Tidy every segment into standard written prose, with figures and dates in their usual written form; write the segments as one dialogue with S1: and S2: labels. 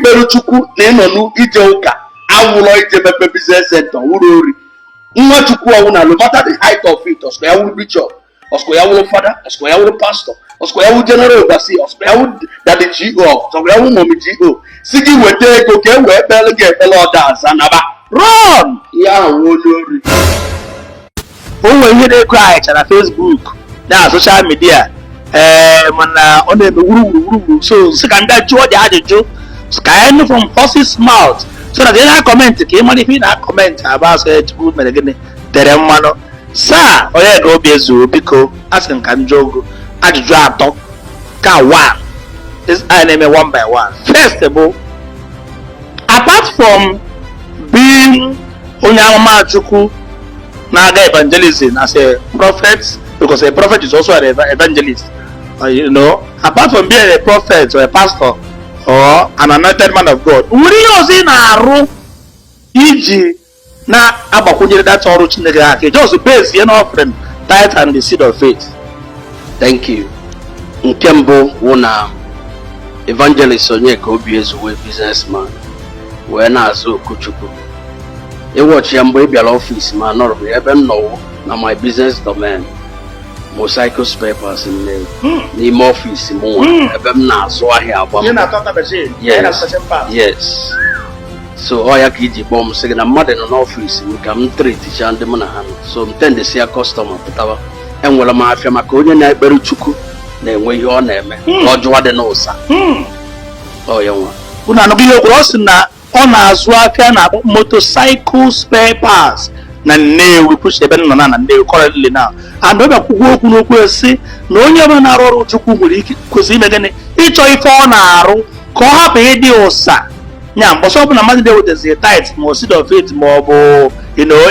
S1: Ikpere Chukwu na ịnọ n'ije ụka awụlọ ije mepe business center wụrụ ori. Nwa Chukwu ọwụna, no matter the height of it, ọsọ ya wụrụ bishop, ọsọ ya wụrụ fada, ọsọ ya wụrụ pastor, ọsọ ya wụrụ general overseer, ọsọ ya wụrụ daddy go, ọsọ ya wụrụ mommy go, si gị weta ego ka e wee kpere gị ekpere, ọda aza, naba.
S2: Run!
S1: Ihe ahụ wụ onye ori.
S2: O nwere ihe na-eko anyịcha na Facebook na social media, ee, mana ọ na-eme wuru wuru wuru wuru. So sị ka ndị jụọ dị ajụjụ ka anyị nụ from horse's mouth, so that ị na-acomment ka ị mara ife ị na-acomment aba. Asọ Chukwu mere gịnị tere mmanụ saa onye ga obi ezuo. Biko, a sị m ka m jụọ ogo ajụjụ atọ ka one. This anyị na-eme one by one. First bụ, apart from being onye amụma Chukwu na-aga evangelism as a prophet, because a prophet is also an evangelist, apart from being a prophet or a pastor or an anointed man of God, nwere ihe ọzọ ị na-arụ iji na-agbakwunyere data ọrụ Chineke aka, just base ya na offering, tithe and the seed of faith?
S1: Thank you. Nke mbụ wụ na Evangelist Onyeka Obiezuwe, businessman, wee na-azụ okwuchukwu. Ịwọchi ya mgbe ị bịara office ma nọrọ m ebe m nọwụ na my business domain, Mocycle Spare Parts Nnewi, n'ime office m nwa ebe m na-azụ ahịa agba mbọ. Yes, so ọ ya ka iji kpọọ m, sị gị na mmadụ nọ n'office m ka m treaticha ndị mụ na ha nọ, so m tendesi ya customer pụtawa. Enwere m afịa maka onye na-ekpere Chukwu na-enwe ihe ọ na-eme ka ọ jụwa dị n'ụsa ọ ya nwa.
S2: Unu anụgo ihe o kwuru? Ọ sị na ọ na-azụ afịa na motorcycle spare parts na Nnewi, kwụsị ebe m nọ na Nnewi currently now, and ọ bịakwukwu okwu n'okwu esi na onye ọbụla na-arụ ọrụ Chukwu nwere ike kwesịrị ime gịnị? Ịchọ ife ọ na-arụ ka ọ hapụ ịdị ụsa nya. Mbọsị ọbụla mmadụ na-ewetazi tithe ma ọ seed of faith ma ọ bụ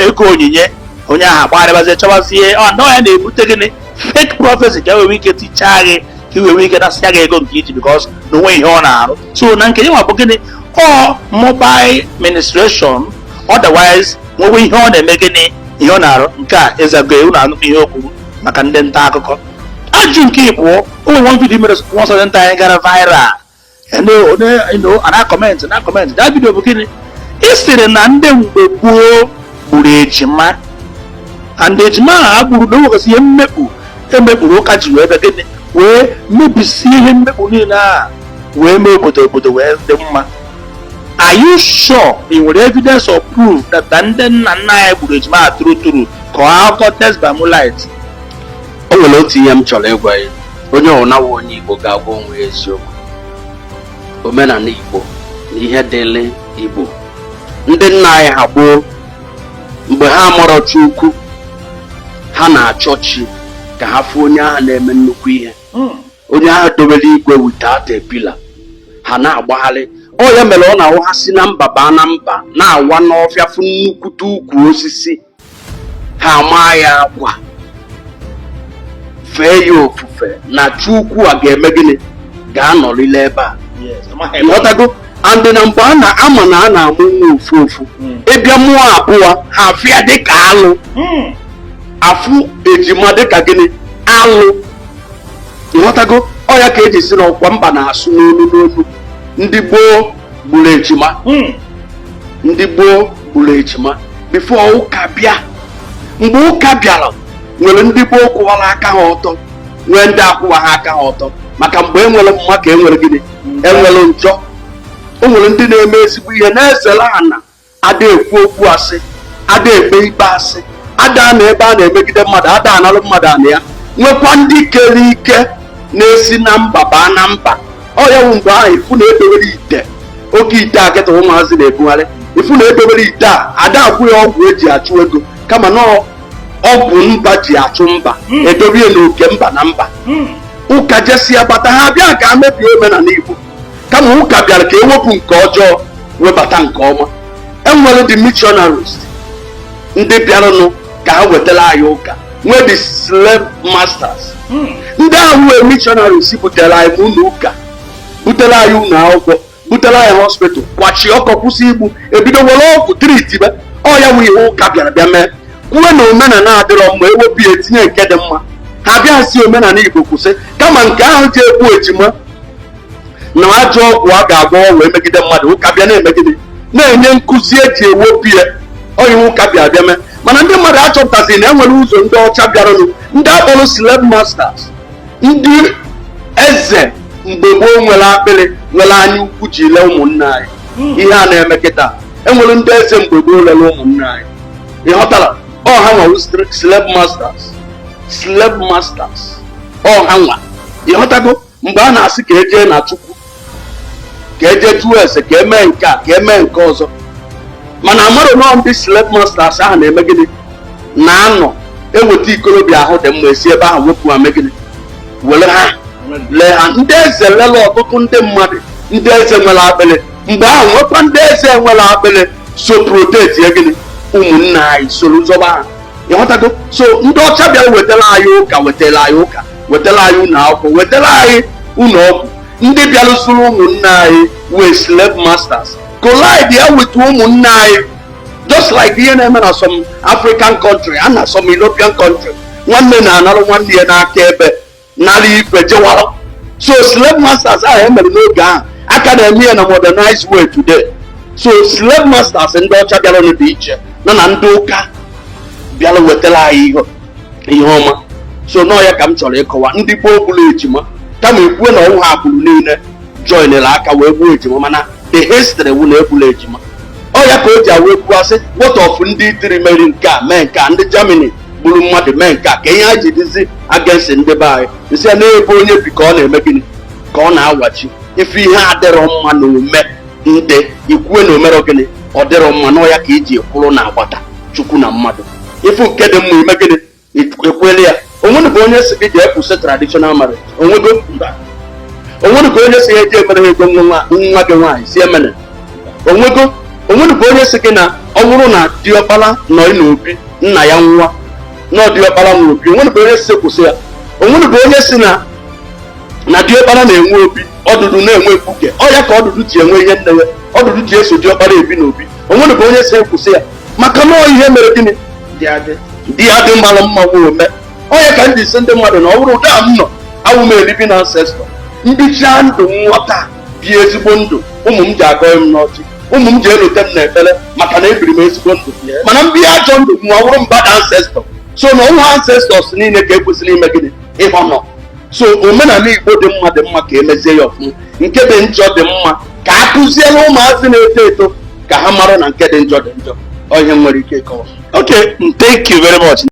S2: ego onyinye, onye ahụ agbagharịbazie chọbazie ọ na ya na-ebute gịnị? Fake prophecy, ka e wee ike tichaa gị, ka i wee nwee ike nasịa gị ego nke iji, because na onwe ihe ọ na-arụ. So na nke ya nwa bụ gịnị? Ọ mobile ministration. Otherwise, nwewe ihe ọ na-eme, gịnị ihe ọ na-arụ? Nke a ịzago unu anụ ihe o kwuru maka ndị nta akụkọ. Ajụjụ nke ịbụọ, o nwere one video mere one certain time gara viral, na comment na comment that video bụ gịnị? Ị sịrị na ndị mgbe gboo gburu ejima, and ejima ahụ a gburu na o nwegasị ihe mmekpu emekpuru. Ụka ji wee bịa gịnị? Wee mebisie ihe mmekpu niile a, wee mee obodo wee dị mma. Are you sure ị nwere evidence or proof that na ndị nna nna anyị gburu ejima a tụrụ tụrụ, ka ọ akụkọ test by moonlight?
S1: O nwere otu ihe m chọrọ ịgwa ya. Onye ọnawa onye Igbo ga-agwa onwe ya eziokwu. Omenala Igbo na ihe dịrị Igbo, ndị nna anyị ha gboo, mgbe ha mụrọ Chukwu, ha na-achọ chi ka ha fụ onye ahụ na-eme nnukwu ihe, onye ahụ dobere igwe without a pillar. Ha na-agbagharị. Ọ ya mere ọ na-awụ ha si na mba baa na mba, na-awa n'ọfịa, fụ nnukwute ukwu osisi, ha maa ya akwa, fee ya ofufe na Chukwu a ga-eme gịnị? Ga-anọrịla ebe a. Ịghọtago? And na mgbe a na-ama na a na-amụ nwa ofu ofu, ịbịa mụọ abụọ, ha afịa dịka alụ, afụ ejima dịka gịnị? Alụ. Ịghọtago? Ọ ya ka eji si na ọkwa mba na-asụ n'olu n'olu. Ndị gboo gburu ejima. Ndị gboo gburu ejima before ụka bịa. Mgbe ụka bịara, nwere ndị gboo kwụwara aka ha ọtọ, nwee ndị akwụwa ha aka ha ọtọ, maka mgbe e nwere mma ka e nwere gịnị? Enwere njọ. O nwere ndị na-eme ezigbo ihe, na-ezere ana, ada ekwu okwu asị, ada ekpe ikpe asị, ada na ebe a na-emegide mmadụ, ada analụ mmadụ ana ya. Nwekwa ndị kere ike na-esi na mba baa na mba. Ọ ya wụ mgbe ahụ ifu na edowere ite, oke ite a kịta ụmụazị na-ebugharị, ifu na edowere ite a, ada akwụ ya ọgwụ eji achụ ego, kama na ọgwụ mba ji achụ mba, edobe ya n'oke mba na mba. Ụka jesia bata, ha bịa ka a mebie omenala Igbo, kama ụka bịara ka ewepụ nke ọjọọ, webata nke ọma. Enwere the missionaries, ndị bịaranụ ka ha wetara anyị ụka, nwee the slave masters. Ndị ahụ wee missionaries butere anyị ụlọ ụka, butere anyị ụlọ akwụkwọ, butere anyị hospital, kwachie ọkọ, kwụsị igbu, ebido were ọgwụ treatibe. Ọ ya bụ ihe ụka bịara bịa mee, kwuwe na omenala adịrọ mma, ewepụ ya, etinye nke dị mma. Ha bịa si omenala Igbo kwụsị, kama nke ahụ ji egbu ejima. Na ajọ ọgwụ a ga-agwọ wee megide mmadụ, ụka bịa na-emegide, na-enye nkụzi eji ewepụ ya. Ọyiwu ụka bịa bịa mee, mana ndị mmadụ achọpụtasị na enwere ụzọ ndị ọcha bịaranụ, ndị akpọrọ slave masters, ndị eze mgbe gboo nwere akpịrị, nwere anya ukwu, ji lee ụmụnne anyị. Ihe a na-eme kịta, enwere ndị eze mgbe gboo lere ụmụnne anyị. Ị ghọtara? Ọ ha nwa slave masters, slave masters, ọ ha nwa. Ị ghọtago? Mgbe a na-asị ka ejee na Chukwu, ka eje jụọ ese, ka emee nke a, ka emee nke ọzọ, mana amarụ nọọ ndị slave masters ahụ na-eme gịnị? Na-anọ eweta ikorobịa ahụ dị mma, esi ebe ahụ wepụ ha, mee gịnị? Were ha lee ha. Ndị eze lele ọtụtụ ndị mmadụ, ndị eze nwere akpịrị mgbe ahụ, nwekwa ndị eze nwere akpịrị so protect ya. Gịnị? Ụmụnna anyị soro zọba ha. Ịghọtago? So ndị ọcha bịara wetara anyị ụka, wetara anyị ụka, wetara anyị ụlọ akwụkwọ, wetara anyị ụlọ ọgwụ. Ndị bịara zụrụ ụmụnna anyị wee slave masters collide ya with ụmụnna anyị, just like ihe na-eme na some African country a na some European country. Nwanne na-analụ nwanne ya n'aka ebe nara ife jewara. So slave masters ahụ emere n'oge ahụ, aka na-eme ya na modernized way today. So slave masters ndị ọcha bịara dị iche na ndị ụka bịara wetara anyị ihe ọma. So nọọ ya ka m chọrọ ịkọwa. Ndị gboo gburu ejima, kama ekwuo na ọnwụ ha gburu niile joinere aka wee gbuo ejima, mana the history wụ na egbula ejima. Ọ ya ka o ji awa ekwu asị, what of ndị Italy meri nke a, mee nke a, ndị Germany gburu mmadụ, mee nke a, ka ihe ha ji dịzi against ndị be anyị? Nsị ya na-ebe onye bi ka ọ na-eme gịnị? Ka ọ na-awachi. Ife ihe adịrọ mma na ome ndị ikwue na omerọ gịnị? Ọ dịrọ mma. N'ọ ya ka iji ekwuru na agbata Chukwu na mmadụ. Ifu nke dị mma, ime gịnị? Ekwele ya. Onwere bụ onye si gị jee kwụsị traditional marriage? Onwego mba. Onwere ka onye si ya eji emere ha ego nwa nwa gị nwaanyị si emene? Onwego. Onwere ka onye si gị na ọ bụrụ na diọkpara nọ n'obi nna ya, nwa na diọkpara nwe obi? Onwere ka onye si kwụsị ya? Onwere ka onye si na diọkpara na-enwe obi, ọdụdụ na-enwe mkpuke? Ọ ya ka ọdụdụ ji enwe ihe nne ya, ọdụdụ ji eso diọkpara ebi n'obi. Onwere ka onye si kwụsị ya? Maka na ọ ihe mere gịnị?
S2: Dị adị.
S1: Di ya dị mmalụ mma nwe ome. Ọ ya ka m ji si ndị mmadụ na ọ bụrụ ụda m nọ awụ m living ancestor. Mbichaa ndụ nghọta, bi ezigbo ndụ, ụmụ m ji agọ m n'ọchị, ụmụ m ji elote m n'ekpere, maka na ebiri m ezigbo ndụ. Mana mbi ajọ ndụ m, ọ bụrụ m bad ancestor. So na ụmụ ancestors niile ka ekwesịrị ime gịnị? Ịhọ nọ. So omenala Igbo dị mma, dị mma ka emezie ya ọfụma. Nke dị njọ dị mma ka a kụziere ụmụazị na-eto eto ka ha mara na nke dị njọ dị njọ. Ọ ihe m nwere ike ịkọwa.
S2: Okay, thank you very much.